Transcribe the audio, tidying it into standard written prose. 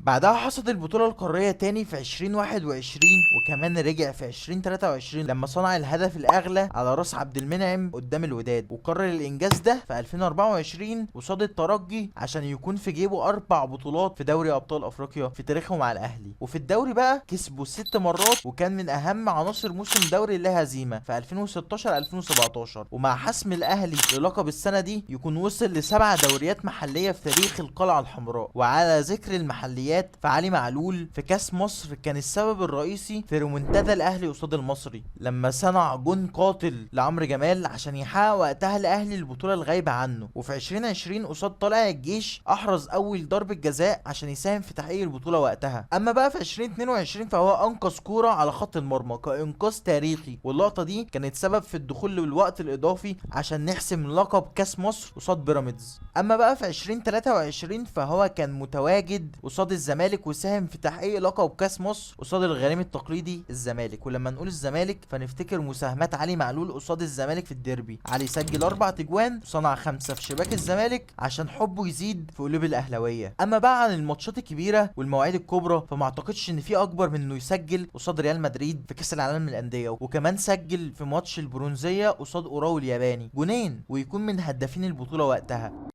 بعدها حصد البطولة القارية تاني في 2021، وكمان رجع في 2023 لما صنع الهدف الأغلى على راس عبد المنعم قدام الوداد، وكرر الإنجاز ده في 2024 قصاد الترجي عشان يكون في جيبه 4 بطولات في دوري أبطال أفريقيا في تاريخه مع الأهلي. وفي الدوري بقى كسبه 6 مرات، وكان من أهم عناصر موسم دوري لا هزيمة في 2016 2017، ومع حسم الأهلي للقب السنة دي يكون وصل ل7 دوريات محلية في تاريخ القلعة الحمراء. وعلى ذكر المحليات، فعلي معلول في كاس مصر كان السبب الرئيسي في ريمونتادا الاهلي قصاد المصري لما صنع جون قاتل لعمرو جمال عشان يحقق وقتها الاهلي البطولة الغايبه عنه. وفي 2020 قصاد طلائع الجيش احرز اول ضربه جزاء عشان يساهم في تحقيق البطولة وقتها. اما بقى في 2022 فهو انقذ كورة على خط المرمى كانقاذ تاريخي، واللقطه دي كانت سبب في الدخول للوقت الاضافي عشان نحسم لقب كاس مصر قصاد بيراميدز. اما بقى في 2023 فهو كان متواجد قصاد الزمالك وساهم في تحقيق لقب كاس مصر قصاد الغريم التقليدي الزمالك. ولما نقول الزمالك فنفتكر مساهمات علي معلول قصاد الزمالك في الديربي، علي سجل 4 تجوان وصنع 5 في شباك الزمالك عشان حبه يزيد في قلوب الاهلاوية. اما بقى عن الماتشات الكبيرة والمواعيد الكبرى فما اعتقدش ان في اكبر من انه يسجل قصاد ريال مدريد في كاس العالم للاندية، وكمان سجل في ماتش البرونزيه قصاد اوراو الياباني جونين ويكون من هدافين البطولة وقتها.